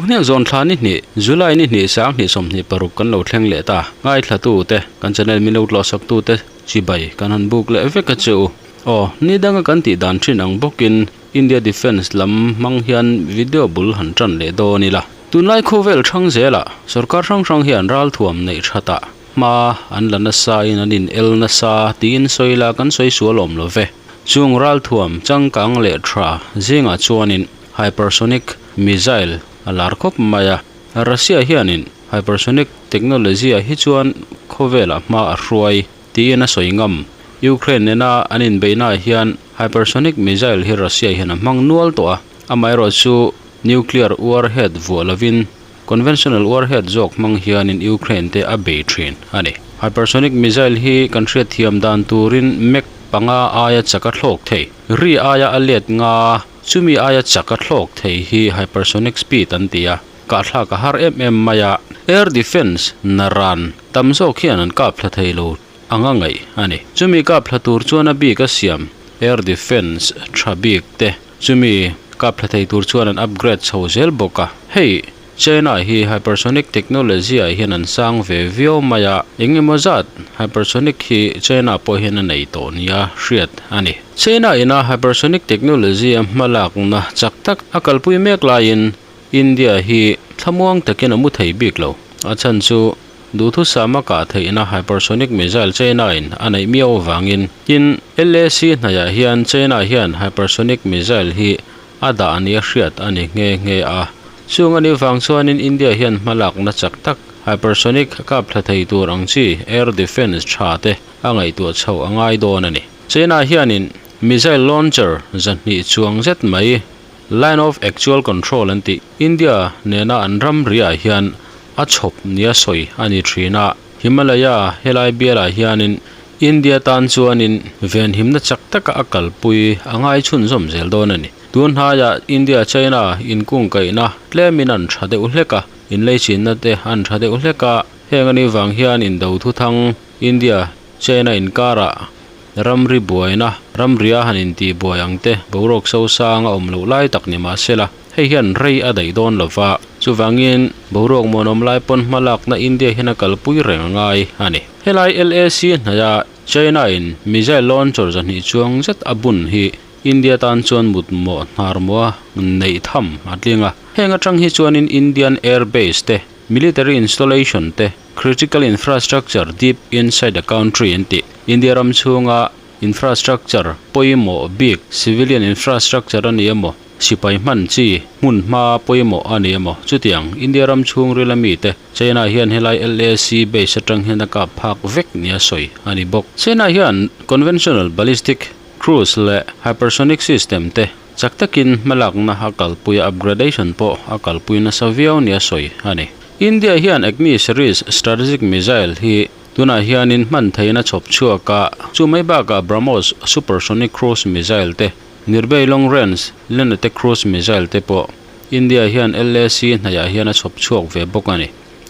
Vawkhniakzawn thla ni hnih, July ni hnih 2026 kan lo thleng leh ta. Ngaithlatute, kan channel min lo tlawhsaktute chibai kan han buk leh vek a che u. Aw, ni danga kan tih dan thin ang bawkin India Defence lam hmang hian video bul han tan leh dawn ila. Tunlai khawvel hrang zelah sorkar hrang hrang hian ralthuam neih thatah hma an la nasa in an in el nasa tiin sawi la kan sawi sual awm lo ve. Chung ralthuam changkang leh tha zingah chuanin hypersonic missile a lar khawp mai a. Russia hianin hypersonic technology ah hi chuan khawvelah hma a hruai tiin a sawi ngam. Ukraine nena an inbeihnaah hian hypersonic missile hi Russia hian a hmang nual tawh a, amaherawhchu nuclear warhead vuah lovin conventional warhead zawk hmang hianin Ukraine te a bei thin a ni. Hypersonic missile hi kan hriatthiam dan turin Mach panga aia chak a thlawk thei. Ri aia a let nga, chumi aia chak a thlawk thei hi hypersonic speed an ti a, kahthlak a har em em mai a. Air defence naran tam zawk hian an kap thla thei lo anga ngaih a ni. Chumi kap thla tur chuan a bik a siam air defence tha bik te chumi kap thla thei tur chuan an upgrade chho zel bawk a. Hei China hi hypersonic technology ah hian an sang ve viau mai a, eng emaw zat hypersonic hi China pawh hian a nei tawh nia hriat a ni. China ina hypersonic technology a hmalakna chak tak a kalpui mek laiin India hi thlamuang takin a mu thei bik lo. A chhan chu duhthusam a kah theihna hypersonic missile China in a neih miau avangin tin LAC hnaiah hian China hian hypersonic missile hi a dah nia hriat a ni nghe nghe a. Chung a nih vang chuanin India hian hmalakna chak tak hypersonic kap thla thei tur ang chi air defence tha te a ngaihtuah chhoh a ngai dawn a ni. China hianin missile launcher 200 chuang zet mai Line of Actual Control an tih India nena an ram riah hian a chhawp nia sawi a ni thin a. Himalaya helai bialah hianin India tan chuanin venhimna chak taka a kalpui a ngai chhunzawm zel dawn a ni. Tun hnaiah India-China inkungkaihna tlemin an tha deuh hlek a, inleichinna te an tha deuh hlek a, heng anih vang hian indo thuthang India-China inkarah Ramri buaina, ramria han intih buai ang te, boruak so sang a awm loh lai tak ni mah sela, hei hian rei a daih dawn lo va, chuvangin boruak muanawm lai pawn hma lakna India hian a kalpui reng a ngai a ni. Helai LAC hnaia China in missile launcher 200 chuang zet a bun hi India tan chuan mutmawh hnar mawha neih tham a tling a, heng atang hi chuanin Indian Air Base te, Military installation te, critical infrastructure deep inside the country an tih. India ram chhunga infrastructure pawimawh bik civilian infrastructure a ni emaw, sipai hman chi hmun hma pawimawh a ni emaw, chutiang India ram chhung rila mite China hian helai LAC base atang hian a kap phak vek nia sawi a ni bawk. China hian conventional ballistic, cruise leh hypersonic system te chak takin hmalakna a kalpui a, upgradation pawh a kalpui nasa viau nia sawi a ni. India hian Agni series strategic missile hi tunah hianin hman theihna chhawp chhuak a, chu mai bakah BrahMos supersonic cruise missile te, Nirbhay long range Lenate cruise missile te pawh India hian LAC hnaiah hian a chhawp chhuak ve bawk a ni.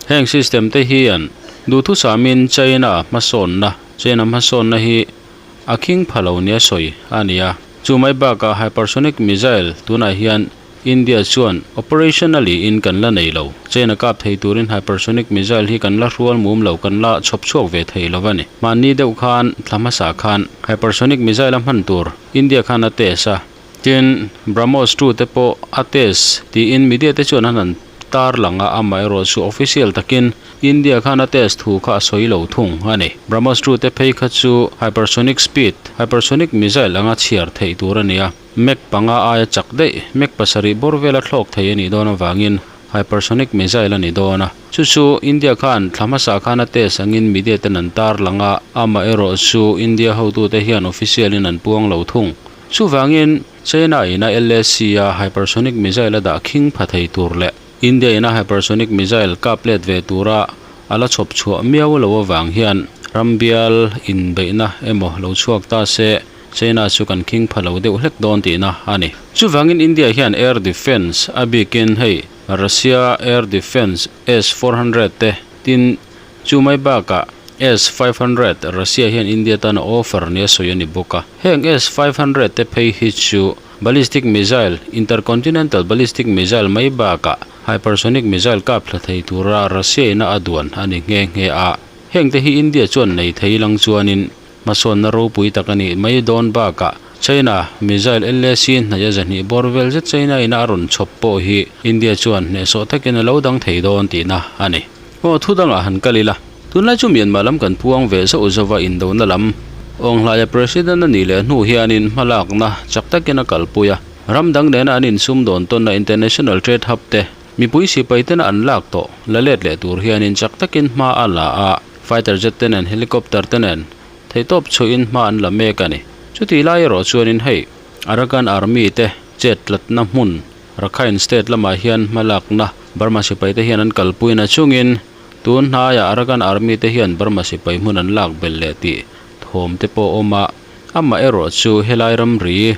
Heng system te hian duhthusamin China hmasawnna China hmasawnna hi a khing pha lo nia sawi a ni a. Chu mai bakah hypersonic missile tunah hian India chuan operationally in kan la nei lo. China kap thei turin hypersonic missile hi kan la hrual mum lo, kan la chhawp chhuak ve thei lo a ni. Mahni deuh khan thla hmasa khan hypersonic missile a hman tur India khan a test a. Tin, BrahMos 2 te pawh a test tiin media te chuan an han tar lang a, amaherawh chu official takin India khan a test thu kha a sawi lo thung a ni. BrahMos 2 te phei kha chu hypersonic speed, hypersonic missile anga chhiar theih tur a ni a, Mach panga aia chak daih, Mach pasarih bawr vela thlawk thei a nih dawn avangin hypersonic missile a ni dawn a. Chu chu India khan thla hmasa khan a test angin media ten an tar lang a, amaherawh chu India hotute hian official in an puang lo thung. Chuvangin, China ina LAC a hypersonic missile a dah khing pha thei tur leh India ina hypersonic missile kap let ve tura a la chhawp chhuah miau lo avang hian ram bial inbeihna emaw lo chhuak ta se China chu kan khing pha lo deuh hlek dawn tihna a ni. Chuvangin India hian air defence a bikin hei Russia air defence S-400 te tin Chu mai bakah S-500 Russia hian India tan a offer nia sawi a ni bawk a. Heng S-500 te phei hi chu ballistic missile, intercontinental ballistic missile mai bakah Hypersonic missile kap thla thei tura Russia ina a duan a ni nghe nghe a. Hengte hi India chuan nei thei lang chuanin hmasawnna ropui tak a nih mai dawn bakah China missile LAC hnaih a zahnih bawr vel zet China ina a rawn chhawp pawh hi India chuan hnehsawh takin a lo dang thei dawn tihna a ni. Aw thu dangah han kal ila, tunlai chu Myanmar lam kan puang ve zauh zauh a indona lam Awnghhlaia President a nih leh hnu hianin hmalakna chak takin a kalpui a, ram dang nena an insum dawn tawnna International Trade Hub te mipui sipai tena an lak tawh la let leh tur hianin chak takin hma a la a, fighter jet te nen helicopter te nen theihtawp chhuihin hma an la mek a ni. Chutih lai erawh chuanin hei Arakan Army te chet tlatna hmun Rakhine State lamah hian hmalakna Burma sipai te hian an kalpuina chungin tun hnaiah Arakan Army te hian Burma sipai hmun an lak belh leh tih thawm te pawh a awm a, amah erawh chu helai ramri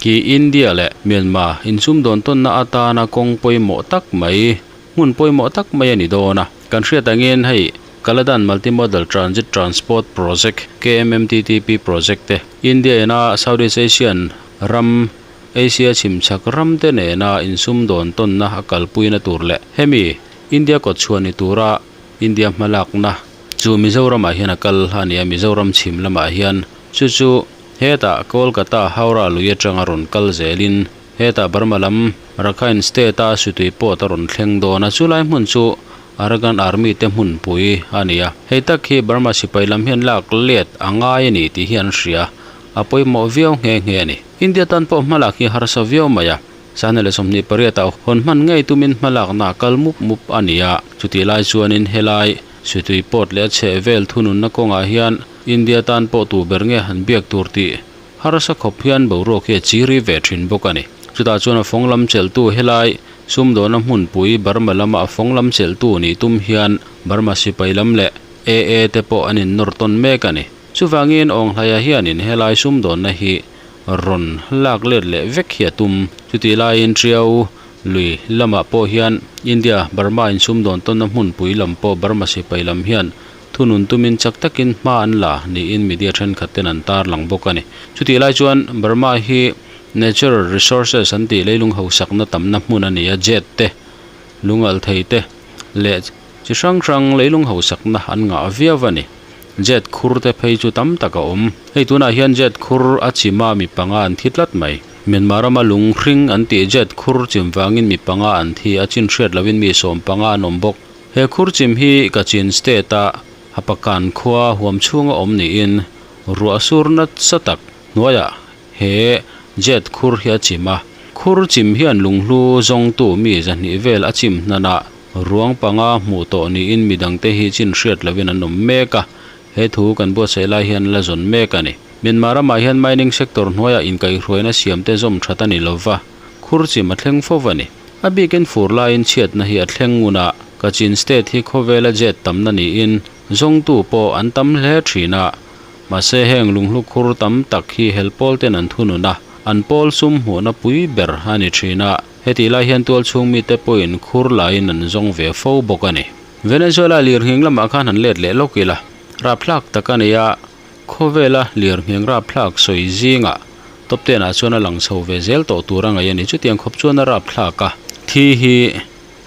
khi India leh Myanmar insumdawn tawnna atana kawng pawimawh tak mai hmun pawimawh tak mai a ni dawn a. Kan hriat angin hei Kaladan Multimodal Transit Transport Project, KMMTTP, project te India ina Southeast Asian ram Asia chhimchhak ram te nena insumdawn tawnna a kalpuina tur leh hemi India kawtchhuah ni tura India hmalakna chu Mizoramah hian a kal a ni a, Mizoram chhim lamah hian chu chu hetah Kolkata Howrah lui atanga rawn kal zelin Hetah Burma lam Rakhine State-a Sutui pawt a rawn thleng dawn a, chulai hmun chu Arakan Army te hmunpui a ni a. Hei tak hi Burma sipai lam hian lak let a ngai a ni tih hi an hria, a pawimawh viau nghe nghe a ni. India tan pawh hmalak hi harsa viau mai a, Sahna leh 28 ah hawn hman ngei tumin hmalakna a kal mup mup a ni a, chutih lai chuanin helai Sutui pawt leh a chheh vel thununna kawngah hian India tan pawh tu ber nge han biak tur tih Harsa khawp hian boruak hi a chiri ve thin bawk a ni. Chutah chuan a fawng lam chelhtu helai sumdawna hmunpui Burma lama a fawng lam chelhtu nih tum hian Burma sipai lam leh AA te pawh an innawr tawn mek a ni. Chuvangin Awnghlaia hianin helai sumdawnna hi rawn lak let leh vek hi a tum. Chutih laiin Tiau lui lamah pawh hian India Burma insumdawn tawnna hmunpui lam pawh Burma sipai lam hian Thunun tumin chak takin hma an la niin media thenkhat ten an tarlang bawk a ni. Chutih lai chuan Burma hi natural resources an tih leilung hausakna tamna hmun a ni a, jet te, lungalh thei te leh chi hrang hrang leilung hausakna an ngah viau a ni. Jet khur te phei chu tam tak a awm. Hei tunah hian jet khur a chima mi panga an thi tlat mai. Myanmar rama lung hring an tih jet khur chim vangin mi panga an thi a, chin hriat loin mi 15 an awm bawk. He khurchim hi Kachin State-a Hapakan khua huam chhunga awm niin ruah sur nasa tak hnuaiah he jet khur hi a chim a. Khur chim hian lunghlu zawngtu mi zahnih vel a chim hnanah ruang panga hmuh tawh niin midangte hi chin hriat lovin an awm mek a, he thu kan buatsaih lai hian la zawn mek a ni. Myanmar ramah hian mining sector hnuaiah inkaihhruaina siamte zawm that a ni lova, khur chim a thleng fo va ni. A bikin fur laiin chhiatna hi a thleng ngun a, Kachin State hi khawvela jet tamna niin zawngtu pawh an tam hle thin a. Mahse heng lunghlu khur tam tak hi hel pawl ten an thunun a, an pawl sum hmuhna pui ber a ni thin a. Hetih lai hian tualchhung mite pawhin khur laiin an zawng ve fo bawk a ni. Venezuela lirnghing lamah khan han let leh lawk ila, rapthlak tak a ni a, Khawvela lirnghing rapthlak sawi zingah top ten ah chuan a lang chho ve zel tawh tur a ngaih a ni. Chutiang khawp chuan a rapthlak a, thi hi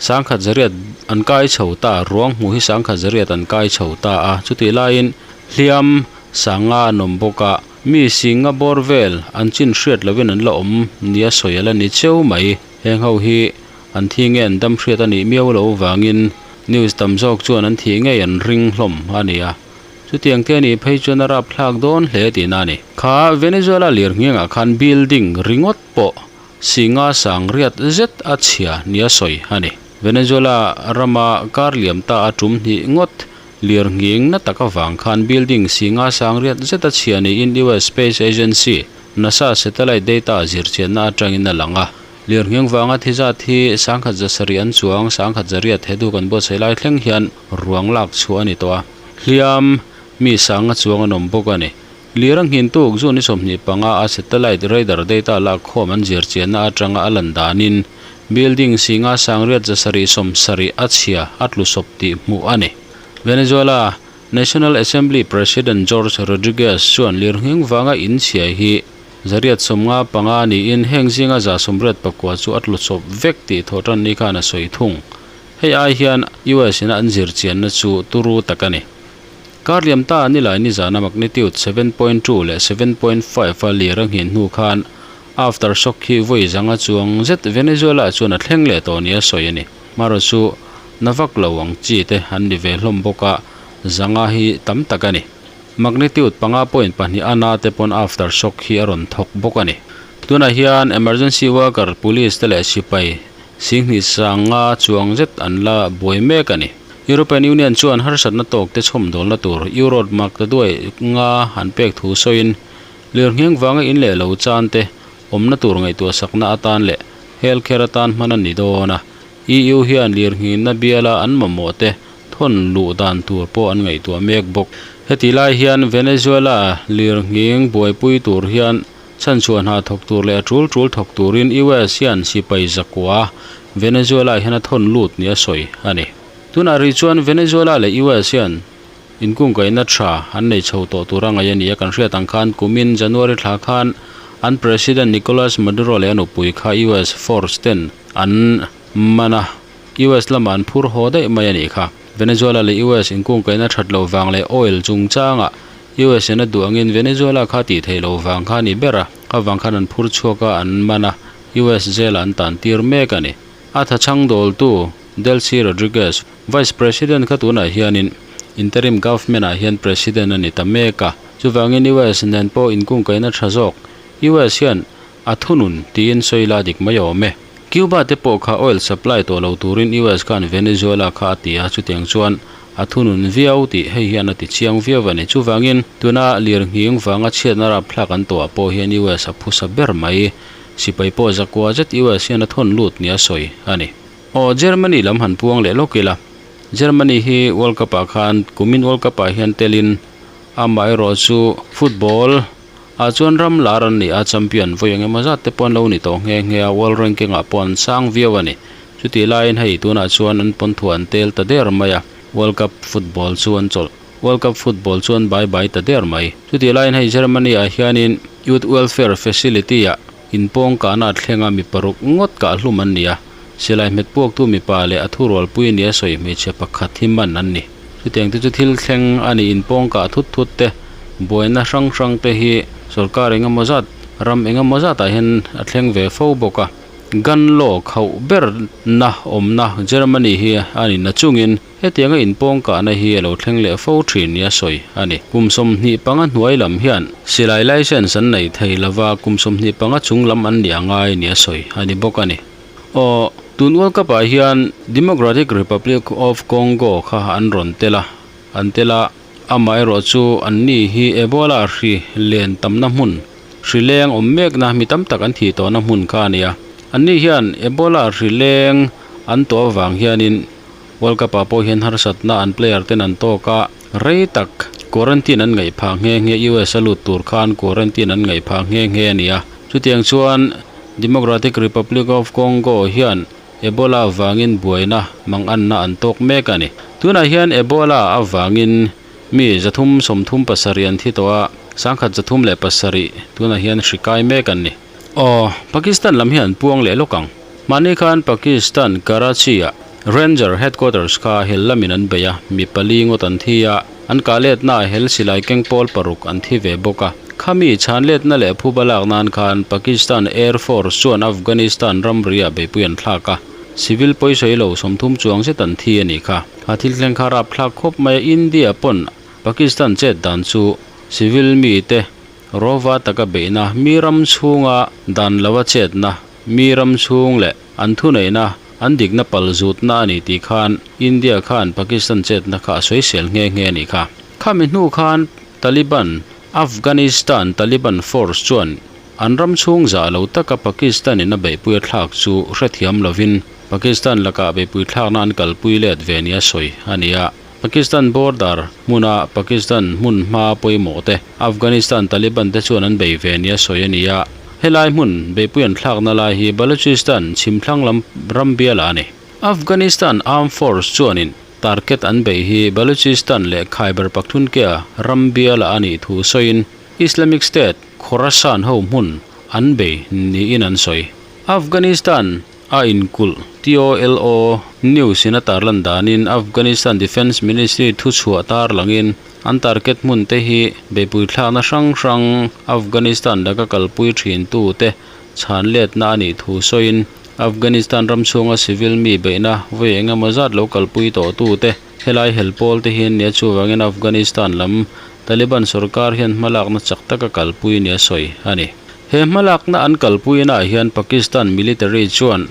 sangkhat zariat an kai chho ta, ruang hmuh hi sangkhat zariat an kai chho ta a, chutih laiin hliam sanga an awm bawk a, mi singa bawr vel an chin hriat lovin an la awm nia sawi a la ni cheu mai. Heng ho hi an thi nge an dam hriat a nih miau loh vangin news tam zawk chuan an thih ngei an ring hlawm a ni a. Chutiang te anih phei chuan a rapthlak dawn hle tihna a ni. Kha Venezuela lirnghingah khan building ringawt pawh singa sang riat zet a chhia nia sawi a ni. Venezuela rama kar liam ta a tum hnih ngawt lirnghing na tak avang khan building singa sang riat zet a chhia niin US Space Agency, NASA satellite data zirchianna atangin a lang a. Lirnghing vanga thi zat hi sangkhat zasarih an chuang, sangkhat zariat he duh kan buatsaih lai thleng hian ruang lak chhuah a ni tawh a. Hliam, mi sanga chuang an awm bawk a ni. Lir a nghin tuk June ni 25 a satellite radar data lak khawm an zir chianna atanga a lan danin building singa sangriat 770 a chhia a tlu sawp tih hmuh a ni. Venezuela National Assembly President Jorge Rodriguez chuan lirnghing vanga in chhia hi. 175 niin heng zinga 189 chu a tlu chawp vek tih thawhtan ni khan a sawi thung. Hei ai hian US ina an zir chianna chu turu tak a ni. Kar liam ta nilai nizana magnitude 7.2 leh 7.5 a lir a nghin hnu khan aftershock hi vawi zanga chuang zet Venezuela chuan a thleng leh tawh nia sawi a ni. Marawh chu na vak lo ang chi te an ni ve hlawm bawk a, zanga hi tam tak a ni. Magnitude 5.2 a na te pawn aftershock hi a rawn thawk bawk a ni. Tunah hian emergency worker, police te leh sipai Singhnih sanga chuang zet an la buai mek a ni. European Union chuan harsatna tawk te chhawmdawlna tur Euro mak ta duai nga an pek thu sawiin lirngheng vanga in leh lo chan te awmna tur ngaihtuah sakna atan leh health care atan hman a ni dawn a. EU hian lirnghinna biala an mamawh te thawn luh dan tur pawh an ngaihtuah mek bawk. Hetih lai hian Venezuela lirnghing buaipui tur hian Chhanchhuah hna thawk tur leh a tul tul thawk turin US hian sipai zakua Venezuela hian a thawn lut nia sawi a ni. Tunah rih chuan Venezuela leh US hian inkungkaihna tha an nei chho tawh tur a ngaih a ni a, kan hriat ang khan kumin January thla khan an President Nicolas Maduro leh a nupui kha US force ten an man a, US lamah an phur haw daih mai a nih kha. Venezuela leh US inkungkaihna that loh vang leh oil chungchangah US in a duh angin Venezuela kha tih theih loh vang kha a ni ber a, kha vang khan an phur chhuak a, an man a, US jail ah an tan tir mek a ni. A thachhang dawltu Delcy Rodriguez, Vice President kha tunah hianin interim government ah hian President a ni ta mek a, chuvangin US nen pawh inkungkaihna tha zawk US hian a thunun tiin sawi la dik mai awm e. Cuba te pawh kha oil supply tawh lo turin US khan Venezuela kha a ti a, chutiang chuan a thunun viau tih hei hian a ti chiang viau a ni. Chuvangin tuna lirnghing vanga chhiatna rapthlak an tawhah pawh hian US a phusa ber mai. Sipai pawh zakua zet US hian a thawn lut nia sawi a ni. Aw Germany lam han puang leh lawk ila. Germany hi World Cup ah khan kumin World Cup ah hian telin amaherawh chu football Ah chuan ram lar an ni a, champion vawi eng emaw zat te pawh an lo ni tawh nghe nghe a, world ranking ah pawh an sang viau a ni. Chutih laiin hei tunah chuan an pawn thuah an tel ta der mai a, World Cup football chu an chawlh. World Cup football chu an bai bai ta der mai. Chutih laiin hei Germany ah hianin Youth Welfare Facility ah inpawng kahna a thleng a, mi paruk ngawt kah hlum an ni a, silai hmet puaktu mipa leh a thurualpui nia sawi hmeichhe pakhat hi man an ni. Chutiang te chu thil thleng a ni inpawng kah thut thut te, buaina hrang hrang te hi sorkar eng emaw zat, ram eng emaw zatah hian a thleng ve fo bawk a. Gun law khauh ber na awmna Germany hi a ni na chungin hetianga inpawng kahna hi a lo thleng leh fo thin nia sawi a ni. Kum 25 hnuai lam hian silai license an nei thei lova, kum 25 chung lam an nih a ngai nia sawi a ni bawk a ni. Aw, tun World Cup ah hian Democratic Republic of Congo kha an rawn tel a, an tel a, amaherawh chu an ni hi Ebola hri len tamna hmun, hri leng awm mekna mi tam tak an thih tawhna hmun kha a ni a. An ni hian Ebola hri leng an tawh avang hianin World Cup ah pawh hian harsatna an player ten an tawk a, rei tak quarantine an ngaih phah nghe nghe US a lut tur khan quarantine an ngaih phah nghe nghe a ni a. Chutiang chuan Democratic Republic of Congo hian Ebola avangin buaina manganna an tawk mek a ni. Tunah hian Ebola avangin mi 337 an thi tawh a, 1107 tunah hian hri kai mek an ni. Aw, Pakistan lam hi an puang leh lawk ang. Mahni khan Pakistan Karachi-ah Ranger Headquarters kha hel lamin an bei a, mi pali ngawt an thi a, an kah letnaah hel silai keng pawl paruk an thi ve bawk a. Khami chhan letna leh phuba lak nan khan Pakistan Air Force chuan Afghanistan ramriah beipui an thlak a, civil pawisawi lo 30 chuang zet an thi a nih kha. A thil thleng kha rapthlak khawp mai a, India pawn Pakistan chet dan chu civil mite rawva taka beihna, mi ram chhunga dan lova chetna, mi ram chhung leh an thuneihna an dikna pal zutna a ni tih khan India khan Pakistan chetna kha a sawisel nghe nghe a nih kha. Khami hnu khan Taliban, Afghanistan Taliban force chuan an ram chhung zah lo taka Pakistan in a beihpui a thlak chu hrethiam lovin Pakistan lakah beihpui thlakna an kalpui let ve nia sawi a ni a. Pakistan border hmuna Pakistan hmun hma pawimawh te Afghanistan Taliban te chuan an bei ve nia sawi a ni a. Helai hmun beihpui an thlakna lai hi Balochistan chhimthlang lam ram bialah a ni. Afghanistan Armed Force chuanin Target an beih hi Balochistan leh Khyber Pakhtunkhwa ram bialah a nih thu sawiin Islamic State, Khorasan ho hmun an bei niin an sawi. Afghanistan a inkulh TOLO News in a tarlan danin Afghanistan Defence Ministry thuchhuah tarlangin an target hmun te hi beihpui thlakna hrang hrang Afghanistan laka kalpui thin tute chhan letna a nih thu sawiin Afghanistan ram chhunga civil mi beihna vawi eng emaw zat lo kalpui tawh tute helai hel pawl te hi an nia chuvangin Afghanistan lam Taliban sorkar hian hmalakna chak taka kalpui nia sawi a ni. He hmalakna an kalpuina ah hian Pakistan military chuan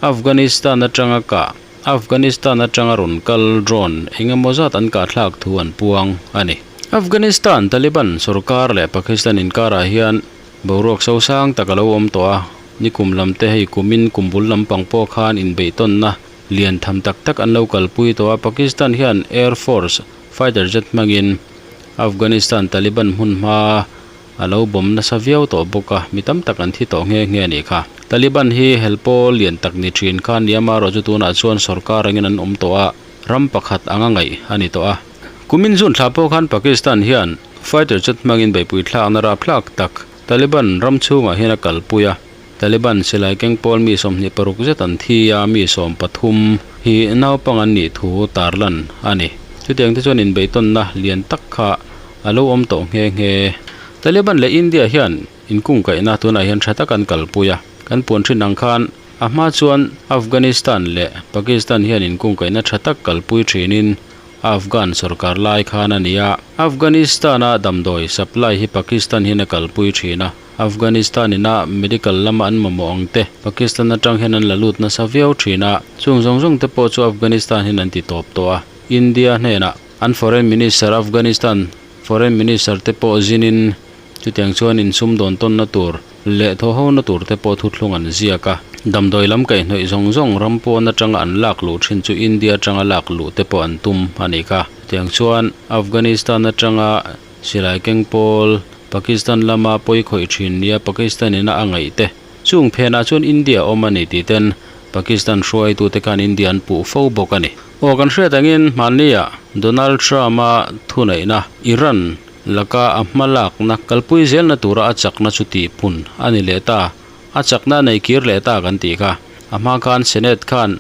Afghanistan atanga kah Afghanistan atanga rawn kal drone eng emaw zat an kahthlak thu an puang a ni. Afghanistan Taliban sorkar leh Pakistan inkarah hian boruak sosang tak a lo awm tawh a, nikum lam te hei kumin kum bul lampang pawh khan inbeihtawnna lian tham tak tak an lo kalpui tawh a, Pakistan hian Air Force fighter jet hmangin Afghanistan Taliban hmun hma A lo bawm nasa viau tawh bawk a, mi tam tak an thi tawh nghe nghe a nih kha. Taliban hi hel pawl lian tak ni thin kha nia marawh chu tunah chuan sorkar angin an awm tawh a, ram pakhat anga ngaih a ni tawh a. Kumin June thla pawh khan Pakistan hian fighter jet hmangin beihpui thlakna rapthlak tak Taliban ram chhungah hian a kalpui a. Taliban silai keng pawl mi 26 zet an thi a, mi 13 hi naupang an nih thu tarlan a ni. Chutiang te chuan inbeihtawnna lian tak kha a lo awm tawh nghe nghe. Taliban leh India hian inkungkaihna tunah hian tha tak an kalpui a, kan puan thin ang khan a hma chuan Afghanistan leh Pakistan hian inkungkaihna tha tak kalpui thinin Afghan sorkar lai khan a ni a. Afghanistan-a damdawi supply hi Pakistan hian a kalpui thin a, Afghanistan ina medical lama an mamawh ang te Pakistan atang hian an la lut nasa viau thin a, chung zawng zawng te pawh chu Afghanistan hian an ti tawp tawh a. India hnenah an Foreign Minister Afghanistan Foreign Minister te pawh zinin chutiang chuan insum dawn tawnna tur leh thaw hona tur te pawh thuthlung an ziak a. Damdawi lam kaihhnawih zawng zawng ram pawn atanga an lak luh thin chu India atanga lak luh te pawh an tum a ni kha. Chutiang chuan Afghanistan atanga silai keng pawl Pakistan lama pawi khawih thin nia Pakistan ina a ngaih te chung phenah chuan India awm a ni tih ten Pakistan hruaitute khan India an puh fo bawk a ni. Aw kan hriat angin hmannia Donald Trump-a thuneihna Iran laka a hmalakna kalpui zelna tura a chakna chu tihpun a ni leh ta, a chakna a nei kir leh ta kan tih kha. A hma khan Senate khan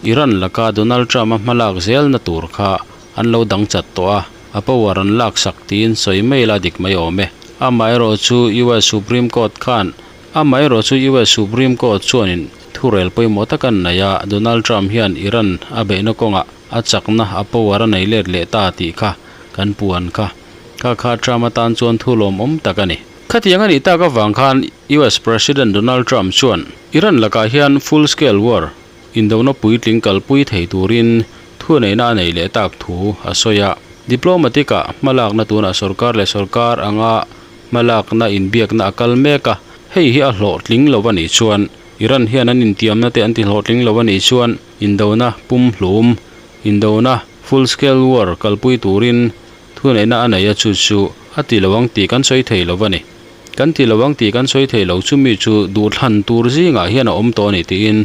Iran laka Donald Trump-a hmalak zelna tur kha an lo dang chat tawh a, a power an laksak tiin sawi mai la dik mai awm e. Amaherawhchu US Supreme Court khan Amaherawhchu US Supreme Court chuanin thurel pawimawh tak an nei a, Donald Trump hian Iran a beihna kawngah a chakna a power a nei let leh ta tih kha kan puan kha. Kha kha Trump atan chuan thu lawmawm tak a ni. Khatiang a nih tak avang khan US President Donald Trump chuan Iran lakah hian full scale war indona puitling kalpui thei turin thuneihna a nei leh tak thu a sawi a. Diplomatic ah hmalakna tunah sorkar leh sorkar anga hmalakna inbiakna a kal mek a, hei hi a hlawhtling lo a nih chuan Iran hian an intiamna te an ti hlawhtling lo a nih chuan indona pumhlum, indona full scale war kalpui turin thuneihna a nei a chu chu a ti lo ang tih kan sawi thei lo a ni. Kan ti lo ang tih kan sawi thei lo chumi chu duhthlan tur zingah hian a awm tawh a ni tiin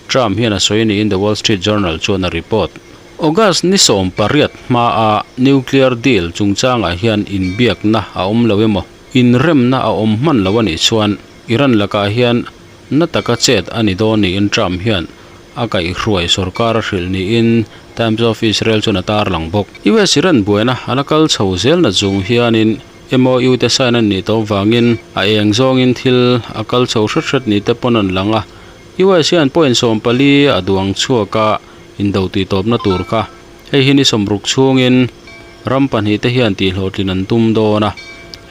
Trump hian a sawi niin The Wall Street Journal chuan a report. August ni 18 hmaa nuclear deal chungchangah hian inbiakna a awm lo emaw inremna a awm hman lo a nih chuan Iran lakah hian na taka chet a ni dawn niin Trump hian a kaihhruai sorkar a hrilh niin Times of Israel chuan a tarlang bawk. US-Iran buaina a la kal chho zelna chung hianin MOU te sign an nih tawh vangin a eng zawngin thil a kal chho hret hret ni te pawn an lang a. US hian point 14 a duang chhuak a, indo tih tawpna tur kha hei hi ni 60 chhungin ram pahnih te hian tihhlawhtlin an tum dawn a.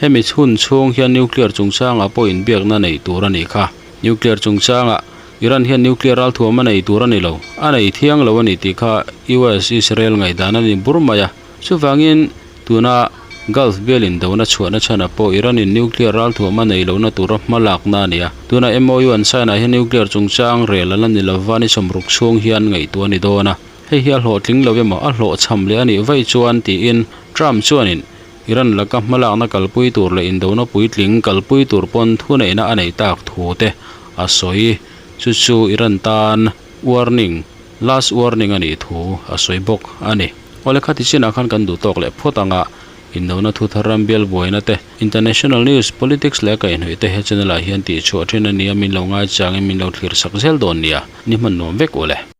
Hemi chhun chhung hian nuclear chungchangah pawh inbiakna neih tur a nih kha. Nuclear chungchangah Iran hian nuclear ralthuam a nei tur a ni lo, a nei thiang lo a ni tih kha US Israel ngaihdan a ni bur mai a. Chuvangin tuna Gulf bial indona chhuahna chhanah pawh Iran-in nuclear ralthuam a nei lohna tura hma lakna a ni a. Tuna MOU an sign ah hian nuclear chungchang rel a la ni lova ni 60 chhung hian ngaihtuah a ni dawn a. Hei hi a hlawhtling lo emaw a hlawhchham leh a nih vaih chuan tiin Trump chuanin Iran laka hma lakna kalpui tur leh indona puitling kalpui tur pawn thuneihna a neih tak thu te a sawi. Chu chu Iran tan warning, last warning a nih thu a sawi bawk a ni. Awle khati chinah khan kan duh tawk leh phawt ang a. Indona thu thar ram bial buaina te, International News, Politics leh a kaihhnawih te he channel ah hian tih chhuah thin a nia min lo ngaichangin min lo thlir sak zel dawn nia, ni hman nuam vek u le.